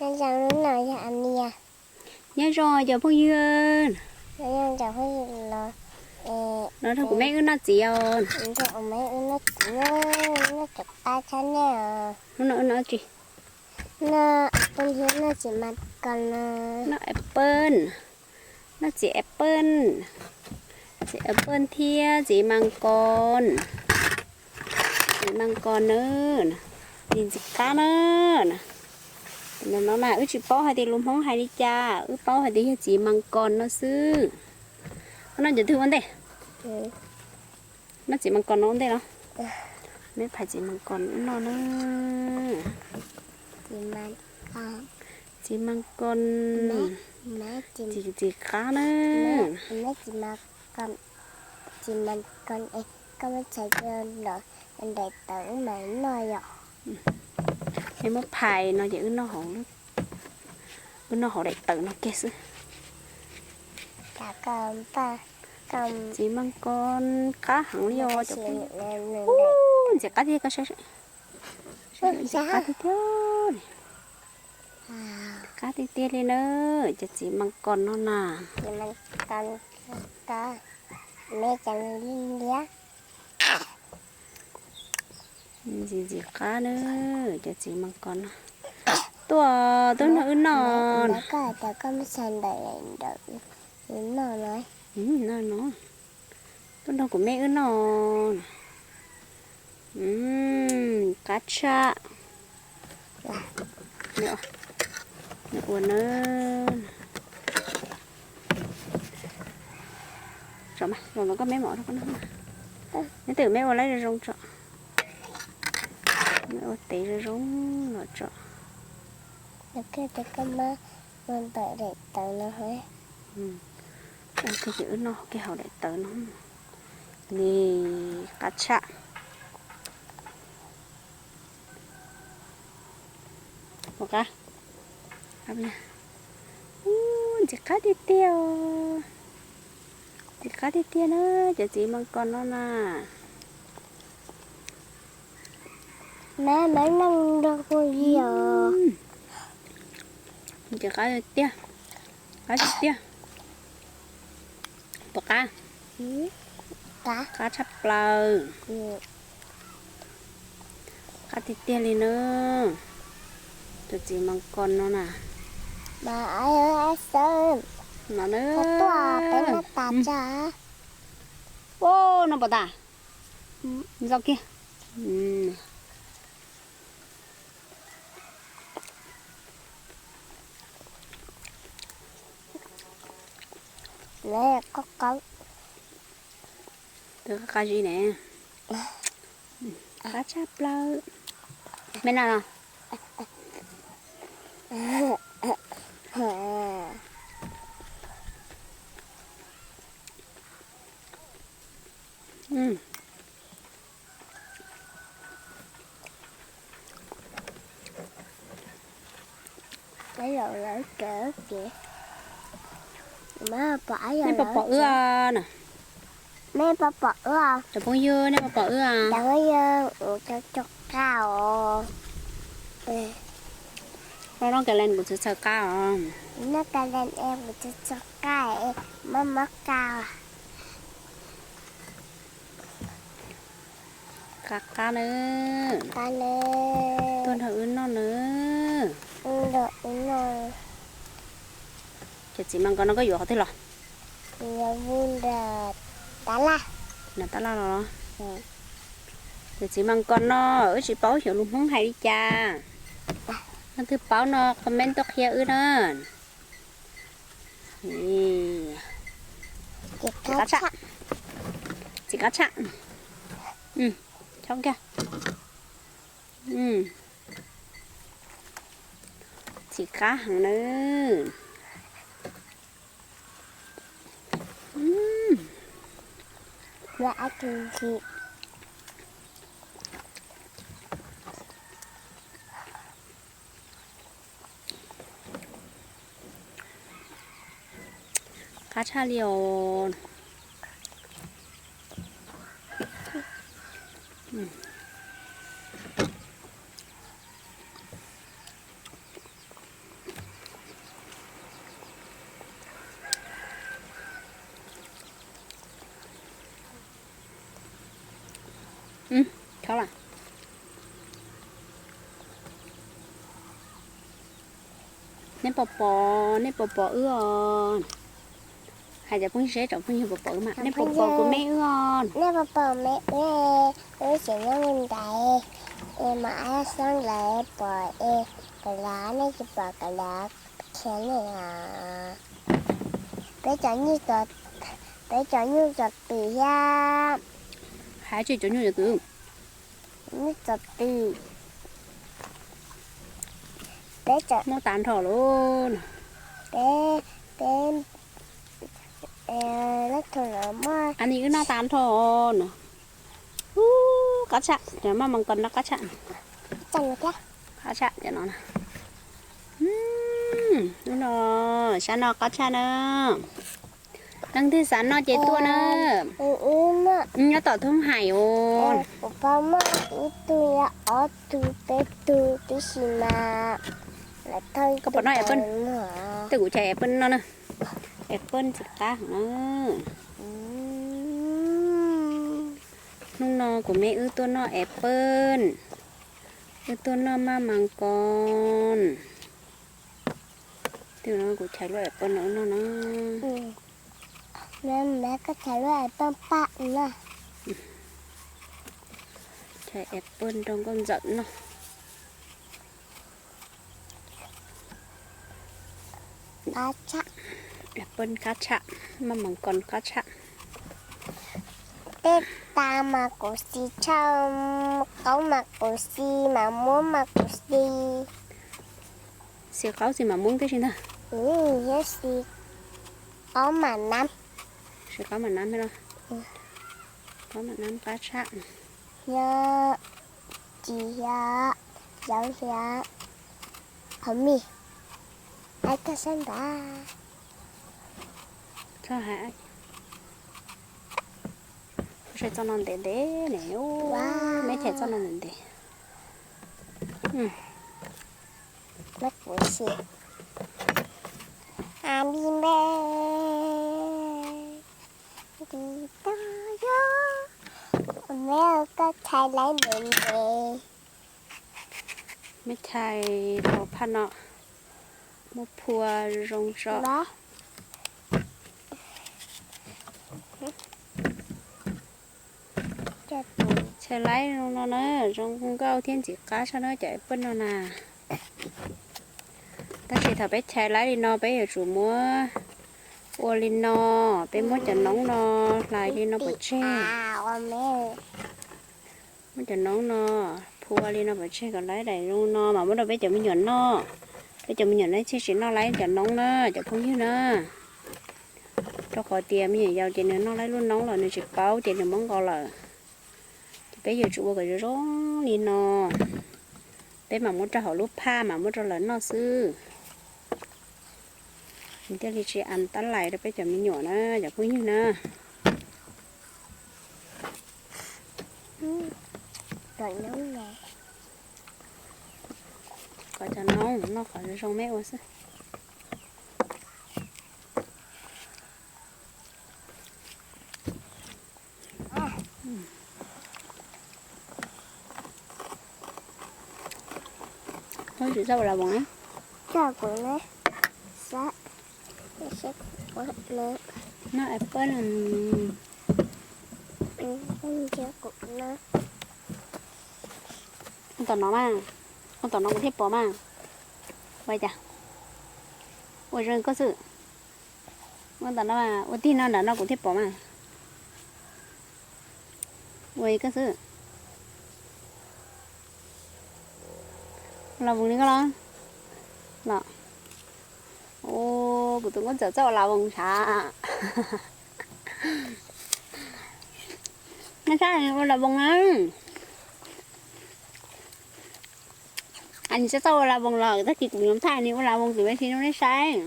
Nyob zoo, hnub no yog Ania. Nyob zoo cov phooj ywg. Nyob zoo cov phooj ywg los, eh, los nrog kuv meb wb noj txiv os. Nrog kuv meb wb noj txiv, noj txiv qab tshaj nej os. Hnub no wb noj tsi? Noj apple thiab noj txiv mas kos no. Noj apple. Noj txiv apple. Txiv apple thiab txiv mas kos. Txiv mas kos na. Txiv ntxim qab na. Ntawm no mas wb tsis paub hais tias lus Hmoob hais li cas, wb paub hais tias yog txiv mas kos no xwb. Koj noj cov twg ua ntej? Noj txiv mas kos no ua ntej los? Meb phais txiv mas kos noj na. Txiv mas kos, txiv, txiv qab na. Txiv mas kos, txiv mas kos, koj muab txhais los daim tawv wb mam noj yom. Meb muab phais no ces wb noj hauv, wb noj hauv daim tawv no kiag xwb. Txiv mas kos qab heev li os cov phooj ywg. Ntxim qab tiag, koj saib, ntxim qab tiag tiag li. Qab tiag tiag li na, cov txiv mas kos no na. Ntxim ntxim qab na, cov txiv mas kos no. Tuaj, tuaj nrog wb noj. Tuaj nrog kuv meb wb noj. Qab tshaj. Nws ua na. Tso mas, los no koj meb mam ua rau koj noj. Neb twb meb ua lawm zoo zoo tso. Meb ua tev zoo zoo los tso. Ua kiag ces wb noj kiag hauv daim tawv no. Nis qab tshaj. Ua qab. Ub, ntxim qab tiag tiag os. Ntxim qab tiag tiag na, cov txiv mas kos no na. Meb, meb noj nrog kuv li os. Ntxim qab tiag, qab tiag tiag. Puas qab? Qab tshaj plaws. Qab tiag tiag li na. Cov txiv mas kos no na. No na. Ua, no puas tas? Ntxo kiag. Qab qab zib ne. Qab tshaj plaws. Meb noj no. Nej puas pom wb na? Cov phooj ywg, nej puas pom wb? Cov phooj ywg, ua noj ka lees kuv txhawj txhawj qab os. Noj ka lees es kuv txhawj txhawj qab, mob mob qab. Qab qab na. Tuaj nrog wb noj na. Cov txiv mas kos no koj yuav qhov twg los? Nram tab laj los? Cov txiv mas kos no wb tsis paub xyov lus Hmoob hais li cas. Leej twg paub no comment tuaj qhia wb na. Txiv qab tshaj. Txiv qab tshaj. Chob kiag. Txiv qab heev na. Qab tshaj li os. Khob los. Nej puas pom, nej puas pom wb os? Hais cov phooj ywg seb, cov phooj ywg puas pom wb mas. Nej puas pom kuv me wb os? Nej puas pom me wb? Wb tseem nyob ntawd es mam ab xoob lawv pom es kawm lawv, nej tsis pom kawm lawv khiav nej os. Peb cov nyuj, peb cov nyuj cov twm thiab. Hais tsis cov nyuj cov twm. Nyuj cov twm. Peb cov noj tas nrho lawm. Peb, peb, lab thu los muaj. Anis wb noj tas nrho no. Ub, qab tshaj, cov maj mas nkaus no qab tshaj. Qab tshaj cov no. Ub no, sab no qab tshaj na. Leej twg xav noj ces tuaj na. Nyob tom thoob hais os. Kuv pom noj ib tug, ob tug, peb tug tib si mas. Koj pom noj apple? Tej kuv chais apple no na. Apple txiv qab heev na. Hnub no kuv me wb tuaj noj apple. Wb tuaj noj maj mas nkaus. Twb no kuv chais lub apple no wb noj na. Koj chais lub apple paj na. Chais apple rau nkauj ntxawm noj. Apple qab tshaj, maj mas nkaus qab tshaj. Tej tas mas kuv xis tshaj, qaub mas kuv xis, mas muab mas kuv xis. Xis qaub xis mas muab tib si ntag. Thiab xis qaub mas nab. Xis qaub mas nab thiab los? Qaub mas nab qab tshaj. Yog tsis yog, yog yog qhov mis, ai koj sab nrad. Txhob hais, txoj no ntev ntev ne, meb chais txoj no ntev ntev. Meb kuv xim. Happy birthday to you. Meb koj chais laib ntev ntev. Meb chais los phaj no, muab phua zoo tso. Chais laib zoo no na, zoo nkauj thiab ntxim qab tshaj na cov apple no na. Tab sis thaum peb chais laib li no peb yuav tsum muab ua li no, peb muab cov noob no hlais li no pov tseg. Muab cov noob no phua li no pov tseg kom laib daim zoo no mas muab rau peb cov me nyuam noj. Peb cov me nyuam no thiaj tsis noj laib cov noob na cov phooj ywg na. Rau qhov tias me nyuam yaus ces nws noj laib lub noob los nws tsis paub ces nws muab nqos lawm. Ces peb yuav tsum ua kom zoo zoo li no, peb mam muab rau hauv lub phaj mam muab rau lawv noj xwb. Nws thiaj li tsis an tab lais rau peb cov me nyuam na cov phooj ywg na. Kom cov noob noj qhov zoo zoo meb ua xwb. Tsis txawj ua la voos na. Noj apple. Ua tom no mas, ua tom no kuv thiaj pom mas. Ua cas? Ua zoo koj xwb. Ua tom no, ua tig no nram no kuv thiaj pom mas. Ua koj xwb. Ua la voos li koj los? Los. Kuv tus nkauj ntxawm txawj ua la voos sav. Nyob sab ua la voos na. Nws txawj txawj ua la voos los tag kis kuv yuav thaij nws ua la voos tus me si rau nej saib.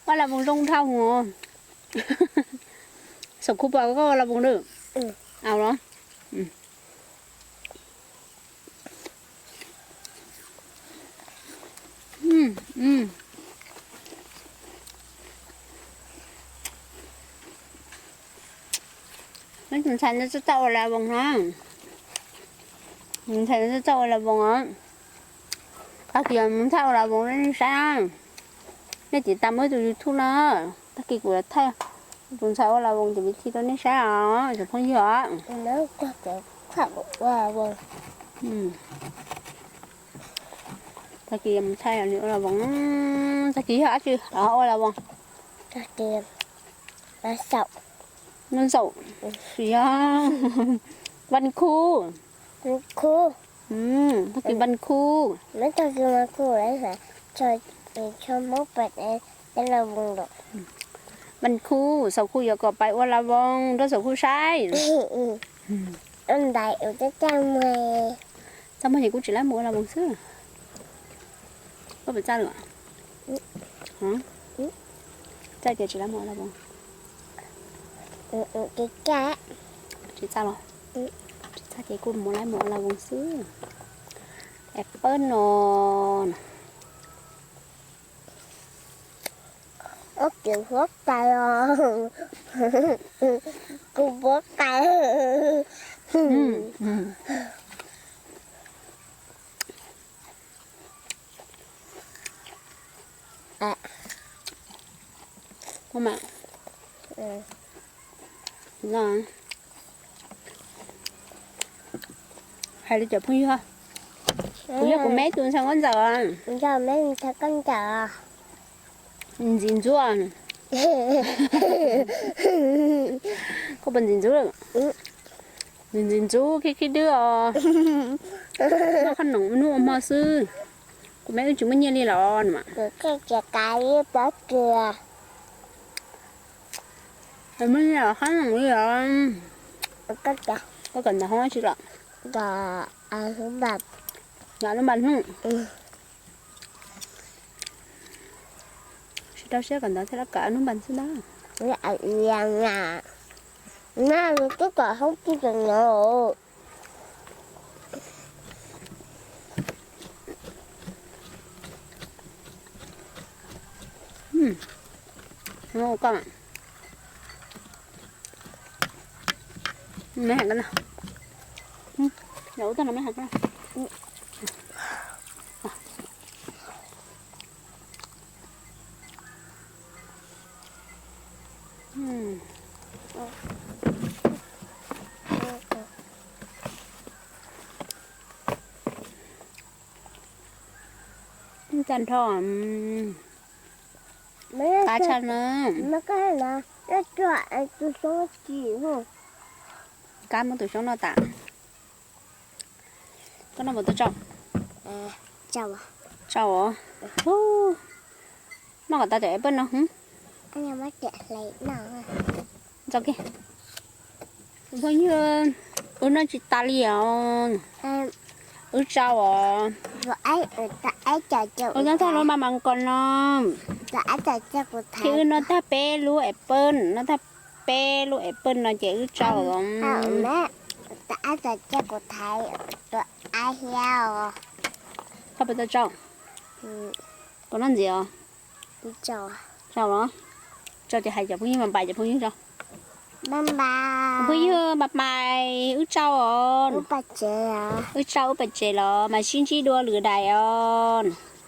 Ua la voos zoo dhau. Xav kuv pom koj ua la voos lawm. Au los. Mm. Neb tus ntxhais no txawj txawj ua la voos no. Tus ntxhais no txawj txawj ua la voos os. Tag kis mus thaij ua la voos rau nej saib. Nej tiv tam muab tus YouTube no. Tag kis kuv yuav thaij tus ntxhais ua la voos ces kuv thaij rau nej saib os cov phooj ywg os. Tag kis mus thaij nws ua la voos. Tag kis yog dab tsi ua la voos? Noj xaum, yog Vaj Khub. Tag kis Vaj Khub. Vaj Khub, xaum Khub yuav kom pais ua la voos rau xaum Khub saib. Txaj muag ces kuv tsis laib mus ua la voos xwb. Koj puas txaj lawm? Txaj ces tsis laib mus ua la voos. Tsis txaj los? Tsis txaj ces kuj mus laib mus ua la voos xwb. Es pab no. Ob tseem huab tais os. Kuv huab tais. Hais li cov phooj ywg, kuv yog kuv me tus ntxhais koj ntxawm. Ntxhais koj ntxawm. Ntxiv ntxub. Koj puas ntxiv ntxub? Ntxiv ntxub khib khib dwb os. Noj qhob noom ua hnub ua hmo xwb. Kuv me wb tsis muaj nyiaj li los. Muaj nyiaj los qhob noom li os. Koj kawm ntawv hoob tsi los? Yog lub npas hnub. Tsis rau siab kawm ntawv thiaj li kawm lub npas xwb ntag. Tag nrho qab tshaj na. Kab muab tus xyoob noj tas. Koj noj puas tau tsau? Tsau os. Noj kom tas cov apple no. Txaus kiag. Phooj ywg, wb noj tsis tas li os. Wb tsau os. Wb noj tag lub npas mas kos no. Ces wb noj tag peb lub apple, noj tag peb lub apple no ces wb tsau os. Koj puas tau tsau? Koj noj ntxiv os. Tsau los? Tsau ces hais cov phooj ywg mas pais cov phooj ywg tso. Phooj ywg mas pais wb tsau os. Wb tsau wb pais tsev los mas sib ntsib dua lwm daim os.